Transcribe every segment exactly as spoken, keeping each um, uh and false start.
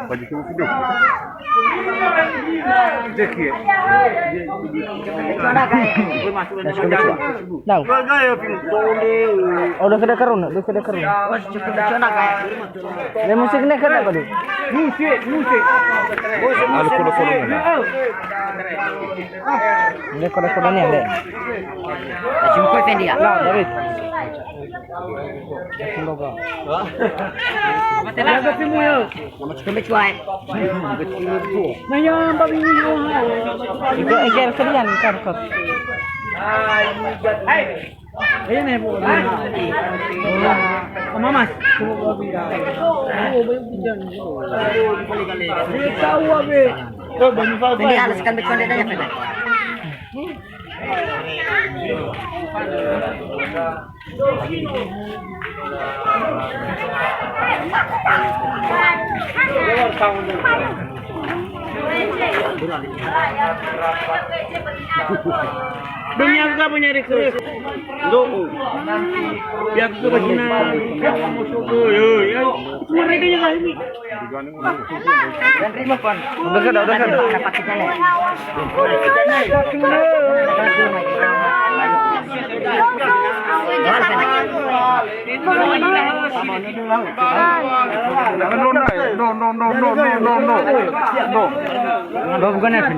Baju tubuh sudah. Dia kiai. Lau. Oh, udah kada karun, udah kada karun. Le musik ne kada baru. Musik, musik. Alu kodo-kodo. Ini kodo-kodo ni, Dek. Jumpa Fendi ya. Lau, David. Jaga timu ya. Sama cukup cuai. Nah, ya, Mbak Bini, oh, hai. Itu eger kalian, kan, Kak? Ini, Bu. Oh, Mamas. Oh, banyak hujan. Dia tahu, Abi. Oh, banyak hujan. Ini alaskan betul dia, Fendi. Dunia enggak punya rekrut. Ndo'o. Ya, aku ke Cina. Yo, yo, ya. Semua mereka yang ini. Udah kada, udah kada. No, no, no, no, no, no, no, no, no. No. Ba bukan apa?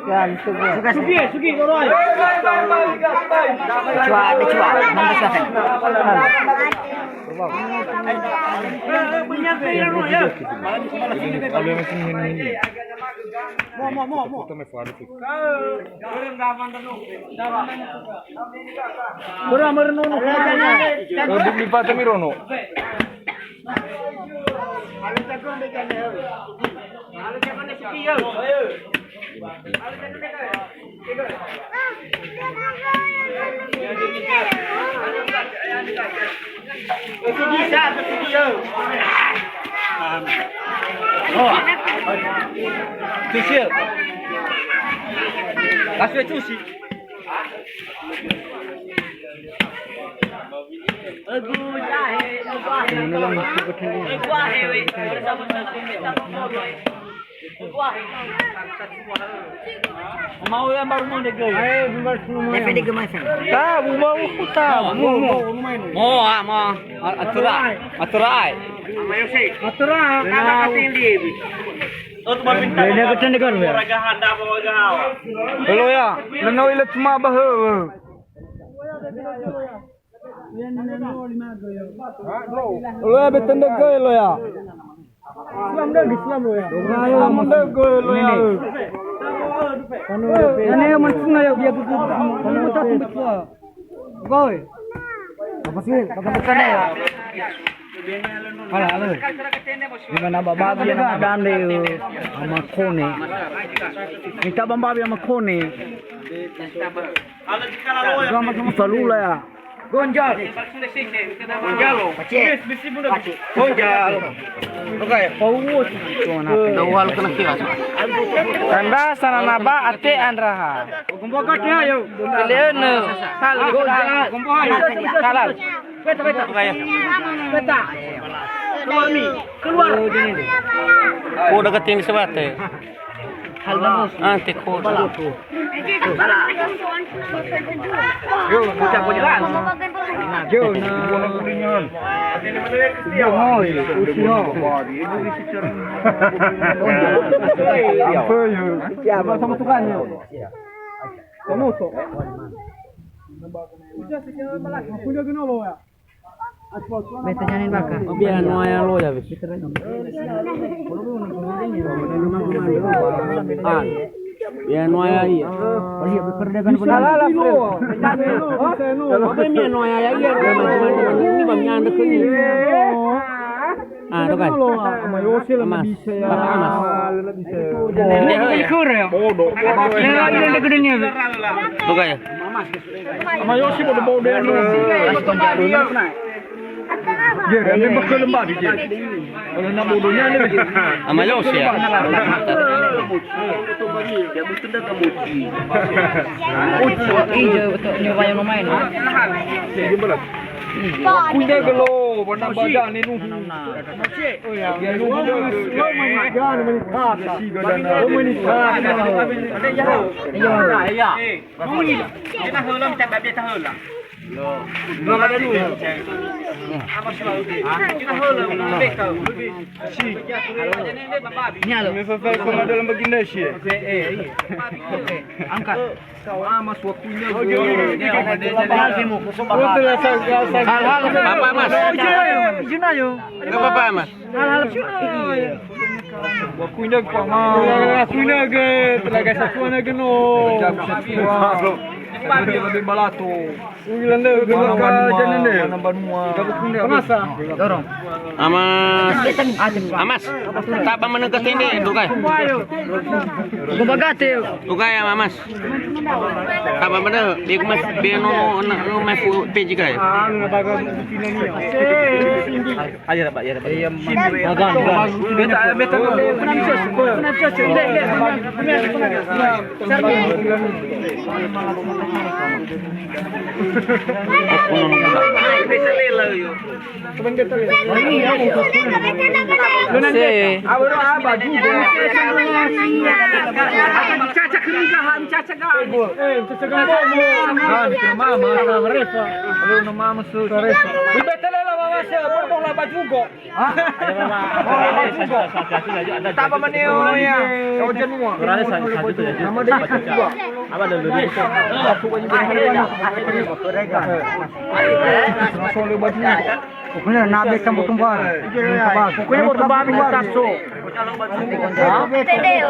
Ya, itu gua. Sugi, sugi, gua. Cua, ada cua. Mantap, silakan. Mo, mo, mo, mo. Bera, bera, no, no. Eh, di, di patemi rono. Tusil. Kasih tusi. Egu jahe, egu ahe. Egu ahe, we. Mau ya baru mau deh, guys. Ayo, bubar semua. Tapi dia gemar, Sam. Tak, bu mau, tak, bu mau. Mau, ah, mau. Atura, atura, ai. Atura. Ini ketan degan, ya. Lo ya, lenau ile cuma bah. Lo ya, betende ge lo ya. Islam dah, Islam lo ya. Islam dah ge lo ya. Ini yang mana ya, biar betul. Kamu tak pembetul. Boy. Apa sih? Kata bukan ya? Halo, halo. Di mana Baba dia nama Dande, eh, sama Kone. Minta Bamba dia sama Kone. Sama-sama Salula ya. Gonjal. Gonjal. Pace. Pace. Gonjal. Oke. Paus. Dawal kena kira. Tanda sanana ba ate andraha. Gomboka dia, yo. Keleune. Hal. Gomboka. Halal. Peta, peta. Peta. Keluar, Mi. Keluar. Oh, dekat yang sebate. Hal bagus. Ah, teko. Yo, bocah, bocah. Yo, nah. Apa ya? Siapa sama tukangnya? Kamu tuh. Aku jaga nolo ya. Beta janin baka. Biar noaya lo ya, bis. Ah. Biar noaya iya. Bisa lah, lo. Apa biar noaya ya, iya. Ini bang yang dekat ini. Ah, tuh kan. Sama Yosi lah, Mas. Bisa ya. Bapak Mas. Ini, ini kurang. Bodoh. Ini lagi yang gedenya. Tuh kan ya. Sama Yosi bodo-bodo ya, no. Ye, dia bakal lembah dia. Kalau nak bodohnya ni. Sama Yosi ya. Dia betul dah kamu. Uji, uji, betul ni wayang main. Dia belah. Punya gelo. Angkat. Papa Mas. Enggak apa-apa, Mas. Wakuina ke, Pak Mas. Wakuina ke, telaga satuan ke no. Lebih balato. Mana banua. Dorong. Amas. Amas. Tak apa menengah tende, Dukai. Dukai ya, Amas. Taba mana? Dia mas, dia no, no, no, mas, P J K ya? Ayo, Pak, ya, Pak. Iya, magang, magang. Beta, beta. Taba maneo ya. Ojen mua. Nama dia juga. Pokoknya nabe kamu tumbar. Pokoknya mau tumbar minta taso. Tedeo.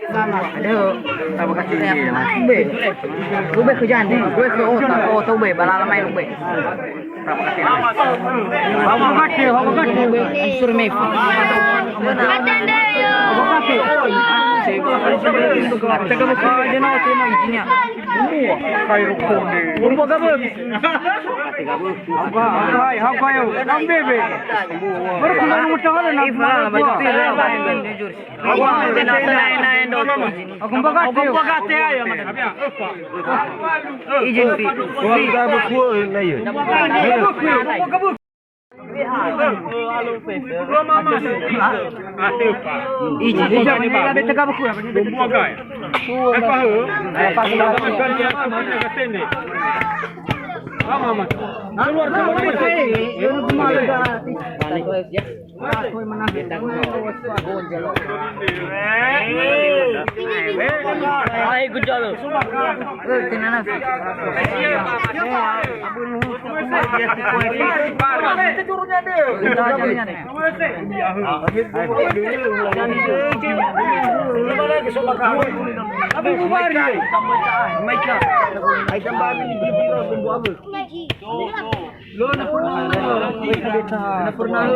Aduh, terima kasih. Ube. Ube ke jande. Ube ke otak, otak ube, balala main ube. Terima kasih. Ube, ansur mefu. Atende yo. Terima kasih. Hai, hai, yo. Nang bebe. Baru kemarin mau tahu ada nang. Ifa, jujur. Aku bagate. Aku bagate ayo. Izin pi. Wah, kita berkuah na ya. Izin. Izin. Keluar, keluar. Hai, good job. Eh, tenang. Lo na pernah. Na pernah.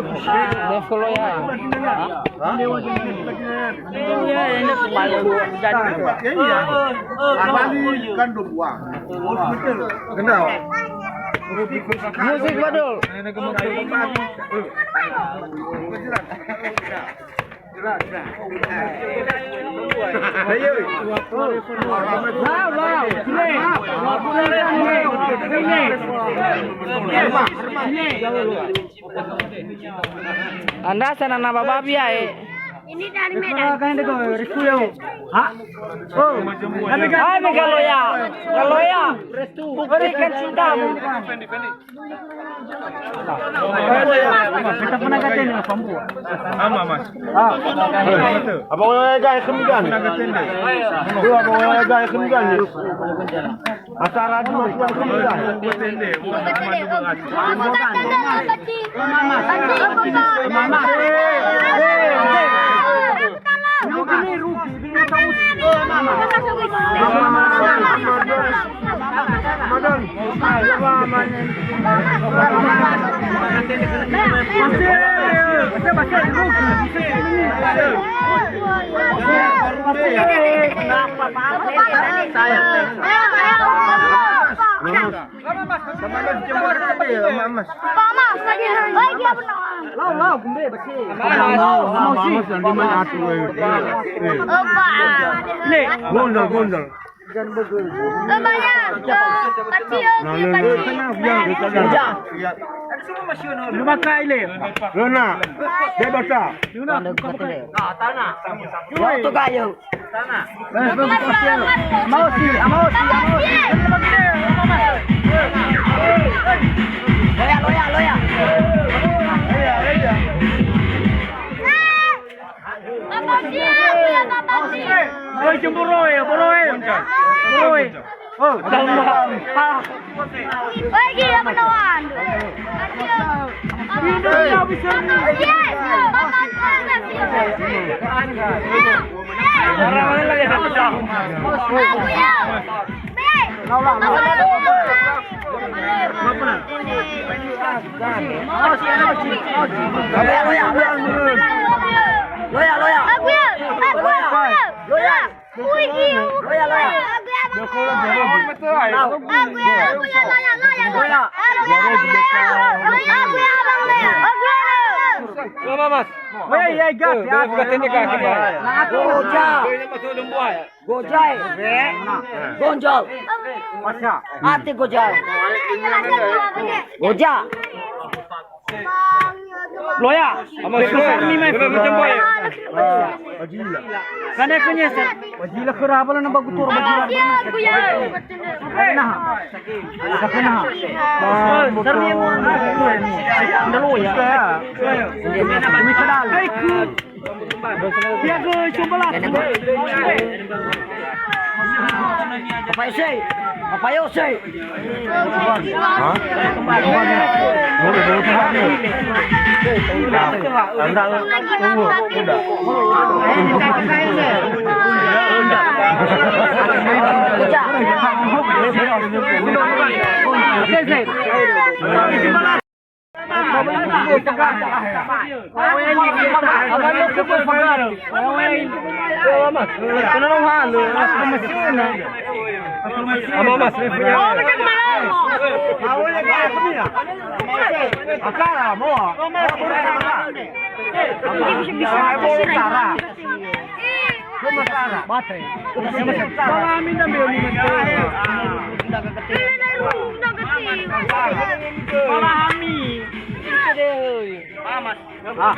Level ya. Hah? Iya, ini kepala. Jadi. Kembali kan dua buah. Kenal. Musik, Badul. Ayo. Lau, lau. Sini. Sini. Sini. Anda sana nama babi ya, eh. Ini dari Medan. Kan itu, Rizky, ya. Hah? Oh. Hai, Megaloya. Megaloya. Berikan cintamu. Kita pernah kata ini, Mas Pambu. Ama, Mas. Ah. Apa orang gae kemigan? Pernah kata ini. Tuh, apa orang gae kemigan? Acara dua bulan kemigan. Pak Mas, lagi, lagi apa nama? Lau, lau, gumbe, basi. Gondol, gondol. Banyak. Pacio, pacio. Lima kali. Luna. Dia baca. Luna. Tanah. Tanah. Mau si, mau si, mau si. Loya, loya, loya. Oi, jemboroe, boroe. Boroe. Oh, Allah. Ah. Oi, gila, menoan. Loya, loya, loya. Loya, loya. Loya. Loya. Loya. Loya. Loya, Mas. Woi, ya, gas, ya, gas. Goja. Goja. Gonjol. Ate goja. Goja. Loya. Ama susah ni mai. Kana kunyesa. Wajila khöra bala na bagu toro wajila. Nah. Nah. Nah. Loya. Ini kenal. Pihak ke sebelah. Bapak Yose, Bapak Yose. Hah? Boleh, boleh, boleh. Nah, anda tunggu, udah. Sese. Pahami. Ah.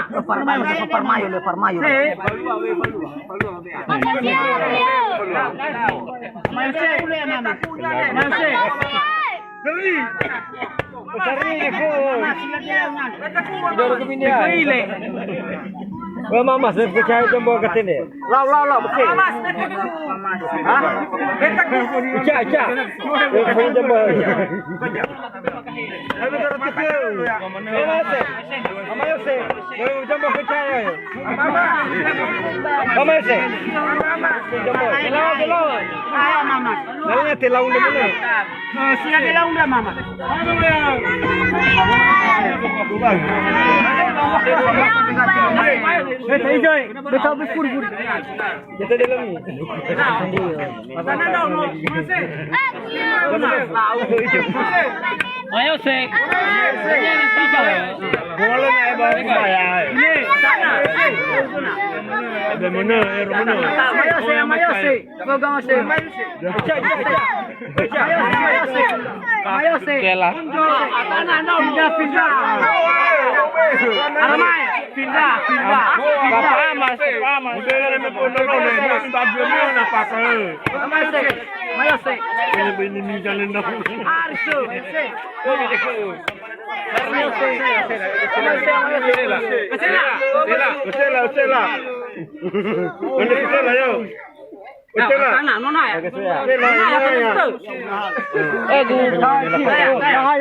Lepar mayo, lepar mayo, lepar mayo. Seri. Seri, Ko. Udah, udah, Ko, ini ya. Ko, ile. Wah, Mama, saya percaya jombo ke sini. Lau, lau, lau, betul. Hah? Ica, Ica. Eh, percaya jombo. Ayo, betul, betul. Mama, saya. Mama, saya. Eh, jombo percaya. Mama, saya. Jombo. Hello, hello. Ayo, Mama. Lalu nanti lawan dulu. Eh, sila dia lawan dia, Mama. Eh, tak hijau, eh. Betul, betul, betul. Kita dia lagi. Ayo, Sek. Boleh, eh, Bang, ya. Ini, sana. Ada mana, eh, mana? Ayo, Sek, ayo, Sek. Pegang, Sek. Ayo, Sek, ayo, Sek. Ayo, Sek. Kela. Pindah, pindah. Armai, pindah, pindah. Pindah. Amas, amas. Ayo, Sek. Ayo, Sek. Ini, ini, ini jalan dah. Harus. Usela, usela, usela. Mana usela, yo? Usela. Nah, sana, nona ya. Usela, usela, ya. Eh, Gu.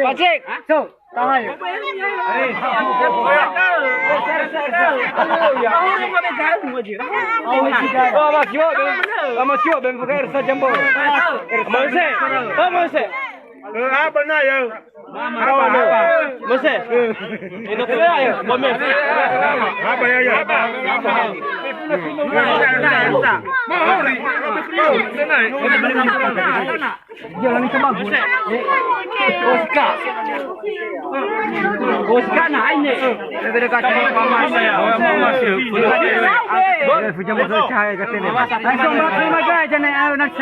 Pacik. So, tahan. Oh, Mas Yo, Mas Yo, ben pakai Ersa Jambon. Mose, oh, Mose. Eh, apa na ya? Apa, apa? Mose. Ini tuh ya, ya. Apa ya, ya? Apa? Jalan ke bagus. Oscar. Oscar na aine. Beda kata Mama saya. Mama saya. Langsung terima kasih jane ayo nak.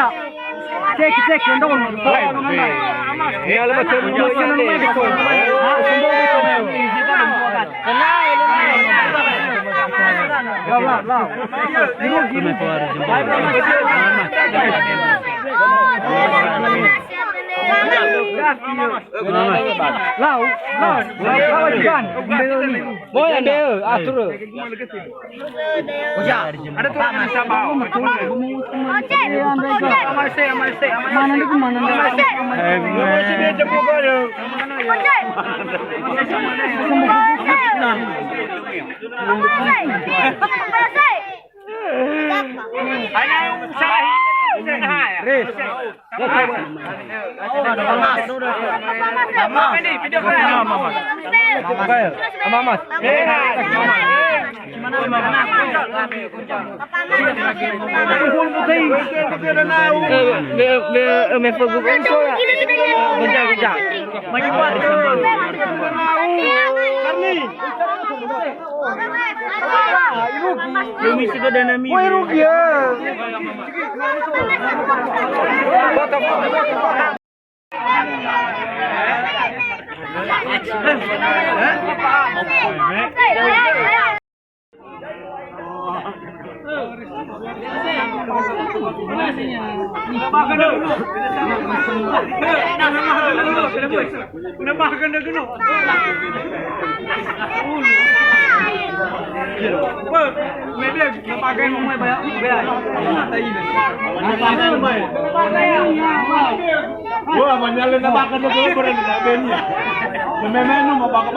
Cek, cek, yang dong. Ya, lepas tu, lepas tu, lepas tu. Ha, sembuh betul. Tenang, tenang. Lau, lau, lau. Lau, lau, lau, lau, ikan. Boy, ada, atur. Oja, ada tu yang sama. Oce, Oce. Amal se, amal se, amal se. Mana ni, mana ni? Amal se. Amal se dia jemput gua. Oce. Amal se. Amal se. Aina usaha ini, usaha ya. Res. Woi, rugi ya. Wah, manyale na bakal na gelo beren na benia. Memenu ma bakal